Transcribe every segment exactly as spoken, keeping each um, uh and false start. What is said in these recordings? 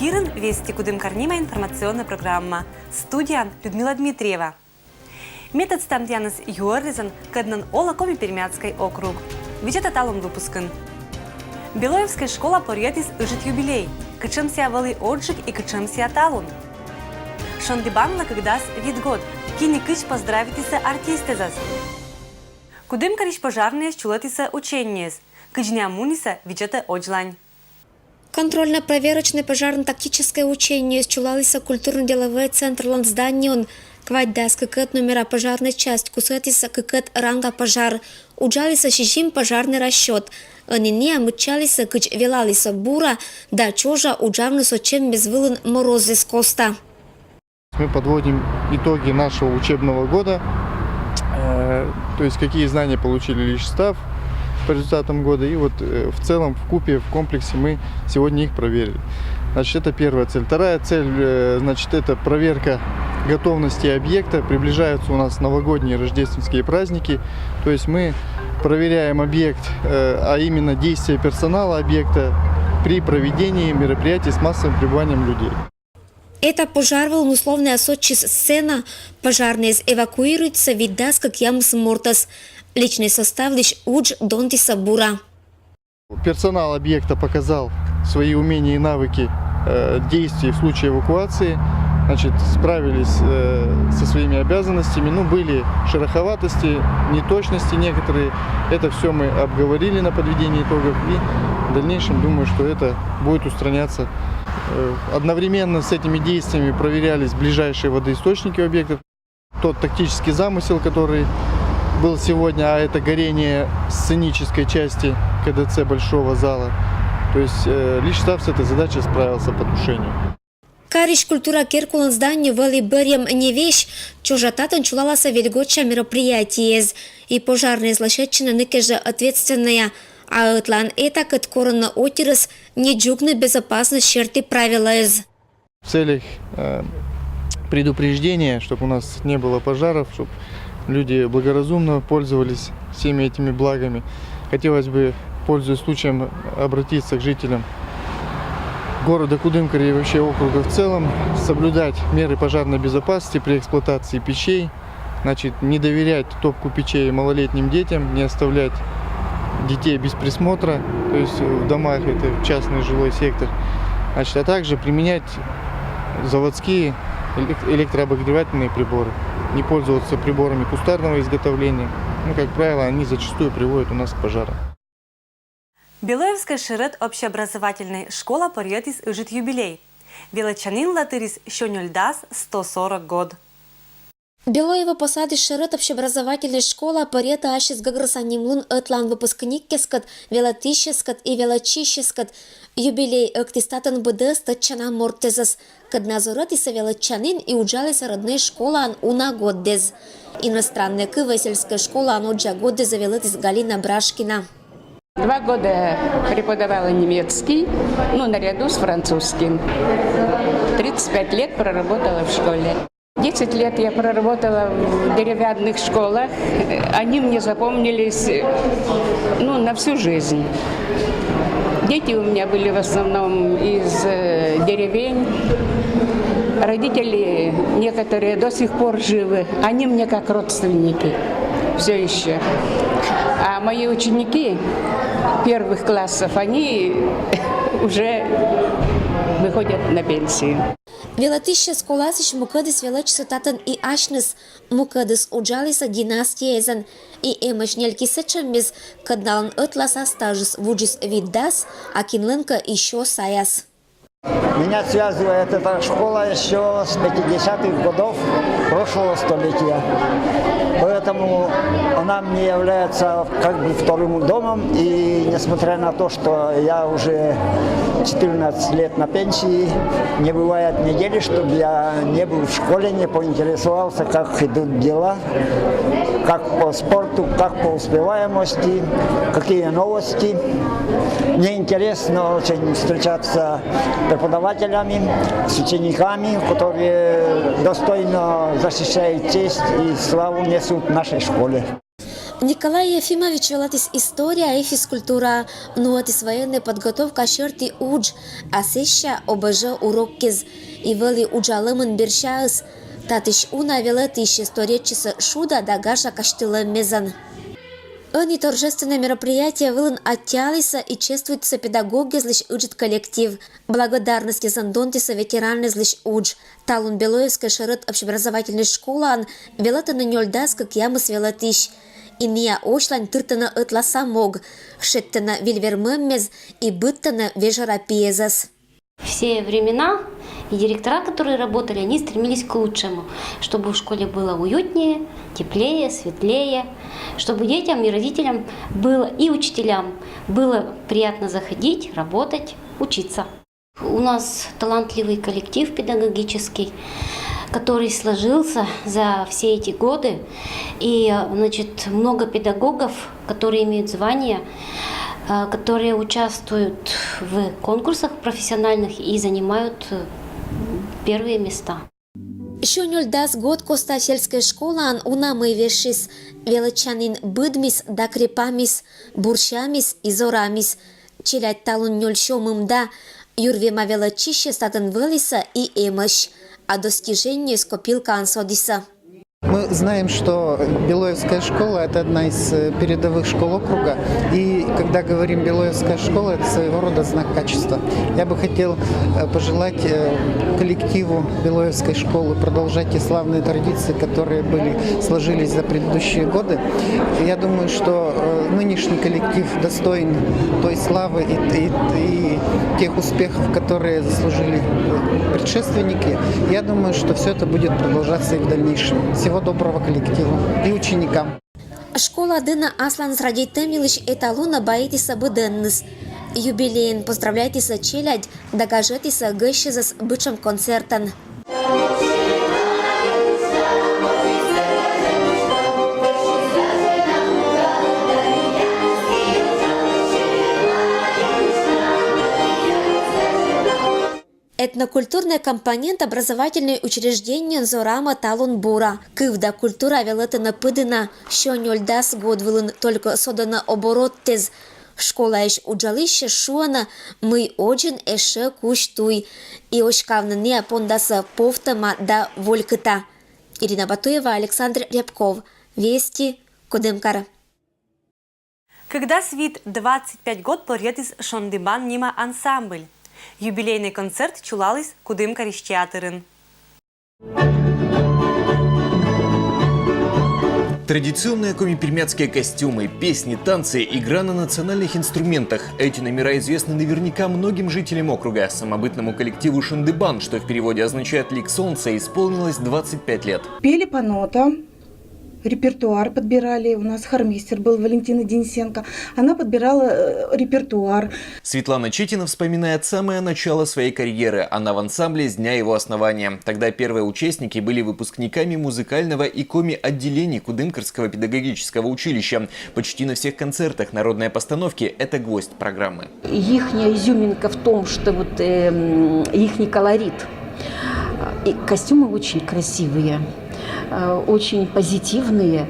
Эфирын «Вести Кудымкар» нима информационная программа. Студияын Людмила Дмитриева. Ме тӧдстам тіянӧс юӧр ризӧн, кӧд нин олӧ Коми-Пермяцкӧй округ. Видзӧдӧ талун выпускын. Белоевскӧй школа пӧръятіс ыджыд юбилей. Кутшӧм сійӧ вӧлі одзджык и кутшӧм сійӧ талун? Шонді банлӧ кыкдас вит год. Кин и кыдз поздравитісӧ артистъясӧс? Кудымкарысь пожарнӧйяс чулӧтісӧ учениеяс. Кыдз ная мунісӧ, видзӧдӧ Одзлань. Контрольно-проверочнӧй пожарно-тактическӧй учениеяс чулалісӧ культурно-деловӧй центрлӧн зданиеын. Квайтдас кыкӧд номера пожарнӧй часть кусӧтісӧ кыкӧд ранга пожар. Уджалісӧ сизим пожарнӧй расчёт. Ӧні ная мыччалісӧ, кыдз велалісӧ бура да чожа уджавны сэтшӧммӧс вылын морозыс коста. Мы подводим итоги нашего учебного года, э, то есть какие знания получили личный состав по результатам года. И вот, э, в целом, в купе, в комплексе мы сегодня их проверили. Значит, это первая цель. Вторая цель, э, значит, это проверка готовности объекта. Приближаются у нас новогодние рождественские праздники. То есть мы проверяем объект, э, а именно действия персонала объекта при проведении мероприятий с массовым пребыванием людей. Этап пожар вылын условнӧя сотчис сцена. Пожарнӧйяс эвакуируйтісӧ витдас кӧкъямыс мортӧс. Личнӧй составлысь удж донтісӧ бура. Персонал объекта показал свои умения и навыки, э, действий в случае эвакуации. Значит, справились, э, со своими обязанностями. Ну, были шероховатости, неточности некоторые. Это все мы обговорили на подведении итогов. И в дальнейшем, думаю, что это будет устраняться. Э, одновременно с этими действиями проверялись ближайшие водоисточники объекта. Тот тактический замысел, который был сегодня, а это горение сценической части КДЦ большого зала. То есть, э, личный штаб с этой задачей справился по тушению. Карысь культура керкалӧн здание вӧлі бӧрйӧм не весь. Чожа татӧн чулаласӧ вель годся мероприятиеяс. И пожарнӧйяс лӧсьӧдчӧны некӧн жӧ ответственнӧя. А ӧтлаын этакӧд корӧны отирӧс не дзугны безопасность серти правилӧяс. В целях, э, предупреждения, чтобы у нас не было пожаров, чтобы люди благоразумно пользовались всеми этими благами, хотелось бы, пользуясь случаем, обратиться к жителям города Кудымкара и вообще округа в целом, соблюдать меры пожарной безопасности при эксплуатации печей. Значит, не доверять топку печей малолетним детям, не оставлять детей без присмотра, то есть в домах, это частный жилой сектор. Значит, а также применять заводские элек-, электрообогревательные приборы, не пользоваться приборами кустарного изготовления. Ну, как правило, они зачастую приводят у нас к пожарам. Белоевскӧй шерӧд общеобразовательнӧй школа пӧръятіс ыджыд юбилей. Велӧдчанінлы тырис сё нёльдас, сто сорок год. Белоево посадысь шерӧд общеобразовательнӧй школа пӧръятӧ ассьыс гӧгрӧса нимлун ӧтлаын выпускникъяскӧд, велӧдысьяскӧд и велӧдчысьяскӧд. Юбилей ӧктіс татӧн быдӧс тӧдчана мортӧсӧс, кӧд на зорӧдісӧ велӧдчанін и уджалісӧ роднӧй школаын уна годдэс. Иностраннӧй кывъяс сельскӧй школаын уджъя годдэзӧ велӧдіс Галина Брашкина. Два года преподавала немецкий, ну, наряду с французским. Тридцать пять лет проработала в школе. Десять лет я проработала в деревянных школах. Они мне запомнились, ну, на всю жизнь. Дети у меня были в основном из, э, деревень. Родители некоторые до сих пор живы. Они мне как родственники. Все еще. А мои ученики первых классов, они уже выходят на пенсию. Велӧдысьяс коласьӧсь мукӧдыс велӧдчисӧ татӧн и асьныс. Мукӧдыс уджалісӧ династияясӧн. И эмӧсь нелькис сэтшӧммис, кӧд налӧн ӧтлааса стажыс вуджис витдас, а кинлӧнкӧ и сё саяс. Меня связывает эта школа ещё с пятидесятых годов прошлого столетия. Поэтому она мне является как бы вторым домом. И несмотря на то, что я уже четырнадцать лет на пенсии, не бывает недели, чтобы я не был в школе, не поинтересовался, как идут дела, как по спорту, как по успеваемости, какие новости. Мне интересно очень встречаться с преподавателями, с учениками, которые достойно защищают честь и славу несут нашей школе. Николай Ефимович велӧдіс историяӧ и физкультураӧ, нуӧдіс военнӧй подготовка серти удж, а сэсся ОБЖ уроккиӧ. И вӧлі уджалӧмын берсяыс. Татысь уна велӧдысьӧс торйӧдчисӧ шуда да гажа казьтылӧмӧн. Ӧні торжественнӧй мероприятие вылын аттьӧалісны и чествуйтісны педагогъяслысь ыджыд коллектив. Благодарностьӧн донтісны ветеранъяслысь удж. Талун Белоевскӧй шӧрӧд общеобразовательнӧй школаын велӧдтӧны нёльдас кӧкъямыс велӧдысь. И ниа ослань тыртӧны ӧтлаын мог, шедьтӧны вильвермӧмӧс и быдтӧны вежӧра пиӧзӧс. Все времена и директора, которые работали, они стремились к лучшему, чтобы в школе было уютнее, теплее, светлее, чтобы детям и родителям было, и учителям было приятно заходить, работать, учиться. У нас талантливый коллектив педагогический, который сложился за все эти годы. И, значит, много педагогов, которые имеют звание, э, которые участвуют в конкурсах профессиональных и занимают, э, первые места. Сё нёльдас год коста сельскӧй школаын уна мый вежсис. Велӧдчанін быдмис да крепамис, бурсямис и зорамис. Челядь талун нёль сё мында. Юрвема велӧдчысьяс татӧн вӧлісны и эмӧсь, а достижениеяс копилкаӧн содісны. Мы знаем, что Белоевская школа — это одна из, э, передовых школ округа. И когда говорим «Белоевская школа», это своего рода знак качества. Я бы хотел, э, пожелать, э, коллективу Белоевской школы продолжать те славные традиции, которые были, сложились за предыдущие годы. Я думаю, что, э, нынешний коллектив достоин той славы и, и, и тех успехов, которые заслужили, э, предшественники. Я думаю, что всё это будет продолжаться и в дальнейшем. Всего доброго коллективу и ученикам. Школа дінӧ асланыс радейтӧм йылысь эталонӧ баитісны быдӧнныс. Юбилейӧн поздравляйтісны челядь да гажӧдісны гӧсьтъясӧс бытшӧм концертӧн. Этнокультурнӧй компонент образовательнӧй учреждениеын зорамӧ талун бура. Кыв да культура велӧдтӧны пыдіна. Сё нёльдас год вылын только содӧны обороттэс. Школаысь уджалысьяс шуӧны, мый водзын ещӧ кузь туй. И оськавны ниа пондасӧ повтӧма да волькыта. Ирина Батуева, Александр Рябков. Вести, Кудымкар. Кыкдас вит, двадцать пять год торйӧдіс «Шондібан» нима ансамбль. Юбилейнӧй концерт чулаліс Кудымкарысь театрын. Традиционные коми-пермяцкие костюмы, песни, танцы, игра на национальных инструментах. Эти номера известны наверняка многим жителям округа. Самобытному коллективу «Шондібан», что в переводе означает «Лик солнца», исполнилось двадцать пять лет. Пели по нотам, репертуар подбирали. У нас хормейстер был Валентина Денисенко. Она подбирала, э, репертуар. Светлана Четина вспоминает самое начало своей карьеры. Она в ансамбле с дня его основания. Тогда первые участники были выпускниками музыкального и коми-отделений Кудымкарского педагогического училища. Почти на всех концертах народные постановки — это гвоздь программы. Ихняя изюминка в том, что вот, эм, ихний колорит. И костюмы очень красивые, э, очень позитивные.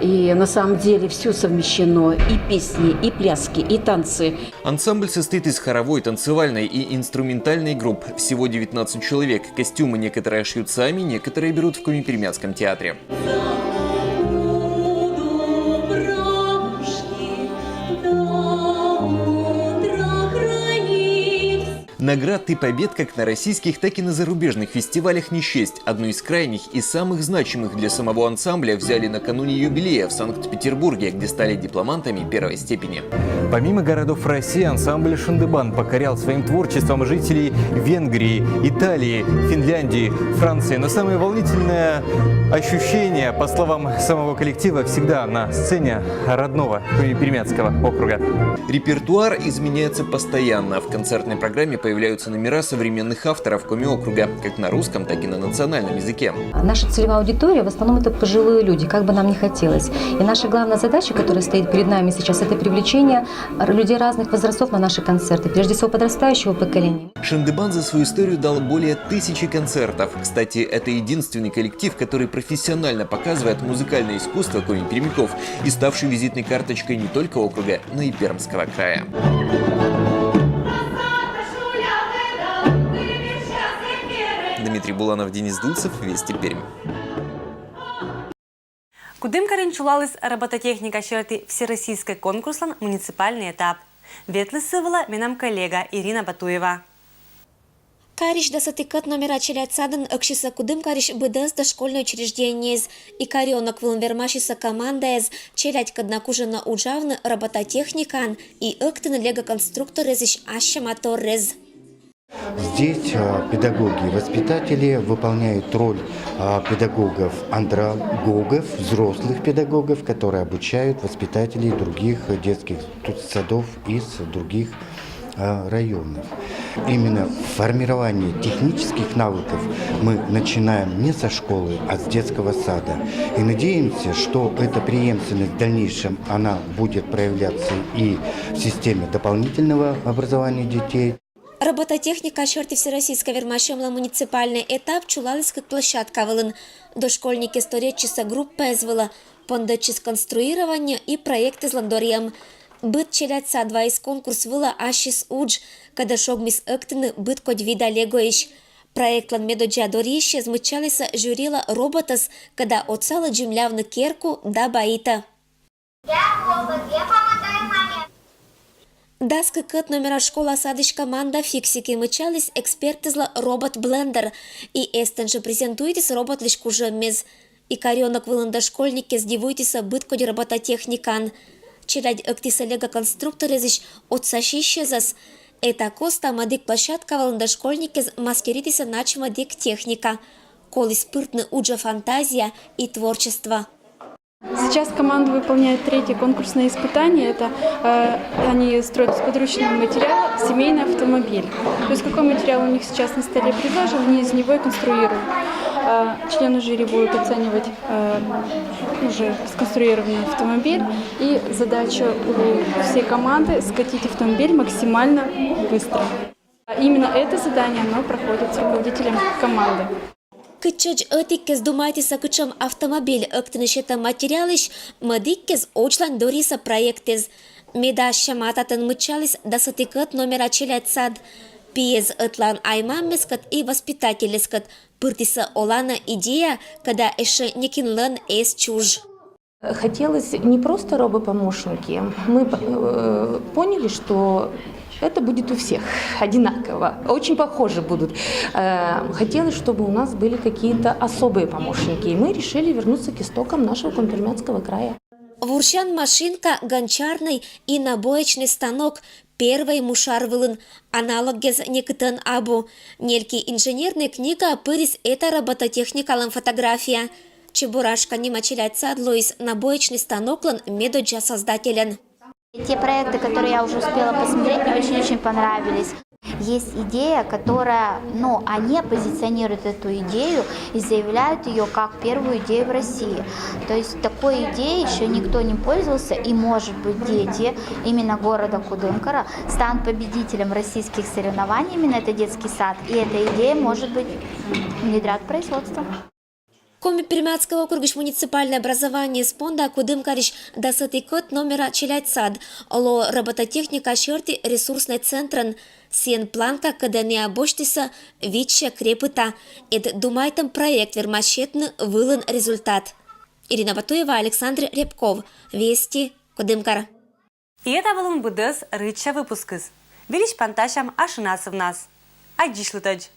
И на самом деле всё совмещено: и песни, и пляски, и танцы. Ансамбль состоит из хоровой, танцевальной и инструментальной групп. Всего девятнадцать человек. Костюмы некоторые шьют сами, некоторые берут в Коми-Пермяцком театре. Наград и побед как на российских, так и на зарубежных фестивалях не счесть. Одну из крайних и самых значимых для самого ансамбля взяли накануне юбилея в Санкт-Петербурге, где стали дипломантами первой степени. Помимо городов России, ансамбль «Шондібан» покорял своим творчеством жителей Венгрии, Италии, Финляндии, Франции. Но самое волнительное ощущение, по словам самого коллектива, всегда на сцене родного Коми-Пермяцкого округа. Репертуар изменяется постоянно. В концертной программе появляются номера современных авторов Коми округа, как на русском, так и на национальном языке. Наша целевая аудитория, в основном, это пожилые люди, как бы нам ни хотелось. И наша главная задача, которая стоит перед нами сейчас, это привлечение Людей разных возрастов на наши концерты, прежде всего подрастающего поколения. Шындыбан за свою историю дал более тысячи концертов. Кстати, это единственный коллектив, который профессионально показывает музыкальное искусство коми-пермяков и ставший визитной карточкой не только округа, но и Пермского края. Дмитрий Буланов, Денис Дульцев, Вести Пермь. Кудымкарын чулаліс робототехника серти всероссийской конкурслӧн муниципальный этап. Ветліс сы вылӧ менам коллега Ирина Батуева. Карысь дасӧтикӧд номера челядь садын ӧксисӧ Кудымкарысь быдӧс дошкольнӧй учреждениеыс. И кариӧнӧк вылын вермасисӧ командаэз, челядькӧд на кужӧны уджавны робототехникаӧн и ӧктыны лего-конструкторезысь ассьӧма торрез. Здесь педагоги и воспитатели выполняют роль педагогов-андрогогов, взрослых педагогов, которые обучают воспитателей других детских садов из других районов. Именно формирование технических навыков мы начинаем не со школы, а с детского сада. И надеемся, что эта преемственность в дальнейшем, она будет проявляться и в системе дополнительного образования детей. Робототехника серти всероссийскӧй вермасьӧмлӧн муниципальнӧй этап чулаліс кык площадка вылын. Дошкольникъяс торйӧдчисӧ группаэз вылӧ, пондӧдчис конструирование и проектэзлӧн дорйӧм. Быд челядь сад вайис конкурс вылӧ ассьыс удж, кодӧс шогмис ӧктыны быд кодь вида легоысь. Проектлӧн медодзза дорйысьяс мыччалісӧ жюрилы роботӧс, кода отсалӧ дземлявны керку да баитӧ. Дас кыкӧд номера школа-садысь команда «Фиксики» мыччаліс экспертэзлы робот-блендер и эстӧн жӧ презентуйтіс роботлысь кужӧммис. И кариӧнӧк вылын дошкольникъяс дивуйтісӧ быд кодь робототехникаӧн. Челядь ӧктісӧ лего-конструкторезысь отсасьысьясӧс. Эта коста мӧдік площадка вылын дошкольникъяс мастеритісӧ нач мӧдік техника. Коліс пыртны уджӧ фантазия и творчество. Сейчас команда выполняет третье конкурсное испытание. Это э, они строят из подручного материала семейный автомобиль. То есть какой материал у них сейчас на столе предложен, они из него и конструируют. Э, члены жюри будут оценивать э, уже сконструированный автомобиль. И задача у всей команды скатить автомобиль максимально быстро. Именно это задание оно проходит с руководителем команды. Кытчӧдз ӧтиккез думайтісӧ, кытшӧм автомобиль ӧктыны сетӧ материалысь, мӧдіккез очлань дорйисӧ проектэз. Медассьӧма татӧн мыччаліс дас ӧтикӧд номера челядь сад. Пиэз ӧтлаын ай-маммескӧд и воспитательлескӧд пыртісӧ оланӧ идея, кода эшшӧ некинлӧн эз чуж. Хотелось не просто робопомощники. Мы э, поняли, что это будет у всех одинаково. Очень похожи будут. Э, хотелось, чтобы у нас были какие-то особые помощники. И мы решили вернуться к истокам нашего Кунпермятского края. Вурсян машинка, гончарнӧй и набоечнӧй станок первой му шар вылын, аналогъяс некытӧн абу. Нелькин инженернӧй книгаӧ пырис эта робототехникалӧн фотография. «Чебурашка» нима челядь сад лоис набоечнӧй станоклӧн медодзза создательӧн. Те проекты, которые я уже успела посмотреть, мне очень-очень понравились. Есть идея, которая, ну, они позиционируют эту идею и заявляют ее как первую идею в России. То есть такой идеей еще никто не пользовался, и, может быть, дети именно города Кудымкара станут победителем российских соревнований, именно это детский сад, и эта идея, может быть, внедрят в производство. Коми-Пермяцкӧй округысь муниципальнӧй образованиеыс понда Кудымкарысь дас ӧтикӧд номера челядь сад лоӧ робототехника серти ресурснӧй центрӧн. Сійӧн планка, кодӧнія босьтісӧ витсё крепыта, эд думайтӧм проект вермас сетны вылын результат. Ирина Батуева, Александр Рябков, Вести, Кудымкар. И эта вылын быдӧс рытся выпускыс. Выльысь пантасям ашанасывнас. Аддзысьлытӧдз.